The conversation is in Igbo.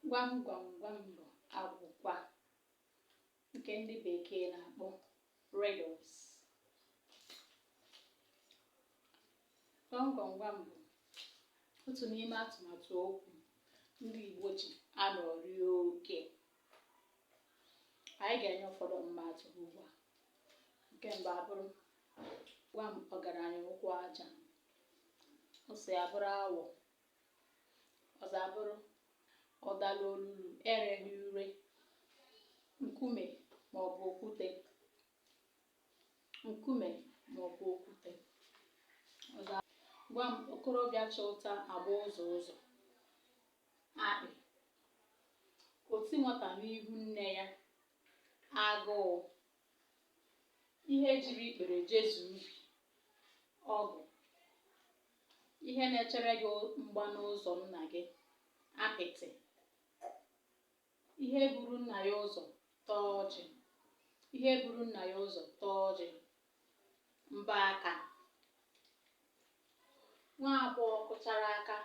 Gwam gwam gwam bụ agwụgwa nke ndị bekee na-akpọ riddles. Gwam gwam gwam bụ otu n'ime atụmatụ okwu ndị Igbo ji anọrị oge. Anyị ga-enye ụfọdụ ọmụmaatụ ugbu a. Nke mbụ abụrụ gwa m ọgaranya ụkwụ aja, ọsọ ya bụrụ awọ, ọzọ abụrụ ọdala olulu ereghị ure, nkume maọbụ okwute, nkume maọbụ okwute. Ọzọ, gwa m okorobịa chị ụta agba ụzọ ụzọ, akpị. Oti nwata n'ihu nne ya, agụụ. Ihe jiri ikpere jezu ubi, ọgụ. Ihe na-echere gị mgba n'ụzọ nna gị, apịtị. Ihe buru nna ya ụzọ taa ọjị. Ihe buru nna ya ụzọ taa ọjị, mbọ aka. Nwa agbọghọ kụchara aka